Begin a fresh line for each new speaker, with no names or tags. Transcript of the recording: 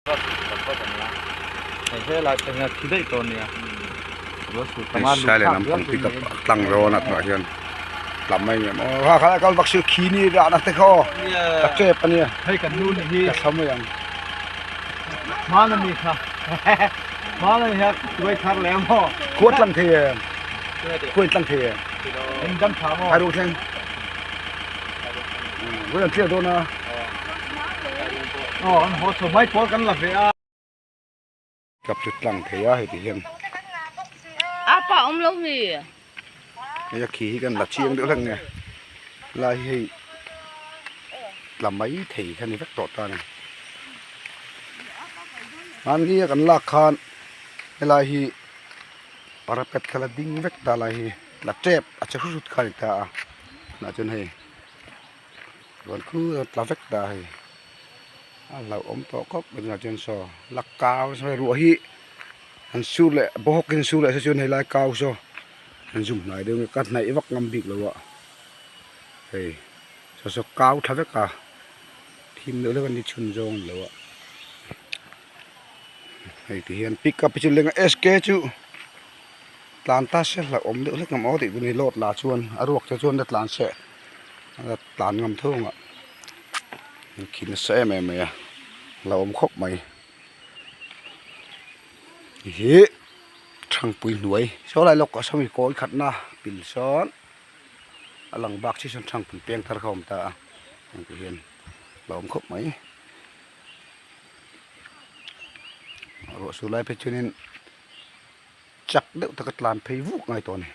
Hei lampang pick up tlang rawn a tunah hian tla mai ang em aw ha kha kal vak si khi ni rah na te kha aw ka tep ania ka thla mai ang. Khua tlang thei em khua in tlang thei em hai ru thleng vawi an clear dawn a.
Aw an haw chho mai pawl kan la ve a.
Kap chu tlang thei a hei ti hian.
A pa awm lo mi.
Hei a khi hi kan la chiang deuh hlek nge lai hi hei tla mai thei kha ni vek tawh ta a ni. Hmanni a kan lak khan helai hi parapet kha la ding vek ta lai hi tla tep a che hrut hrut kha a ni ta a tunah chuan hei. Ruan khu a tla vek ta hei a hlauhawm tawh khawp mai tunah chuan saw la kau nasa mai ruah hi an sur leh bawk in sur leh se chuan helai kau saw an zum hnai deuh nge ka hnaih vak ngam bik lo a hei saw saw kau tha vek a thim deuh hlek a ni chhun zawng a ni lo a hei ti hian pick up hi chu leng a sk chu. Tlan ta se hlauhawm deuh hlek ang aw tih chu ni lawt la chuan a ruak te chuan la tlan se a tlan ngam tho ang a khi nasa em em mai a hlauhawm khawp mai hi thangpui hnuai saw lai lawk ah saw mi kawi khatna pil sawn a lang bak chiah sawn thangpui peng thar kha a awm ta a heng te hian hlauhawm khawp mai ruah sur lai phei chuanin. Chak deuh taka tlan phei vuk ngai tawh a ni.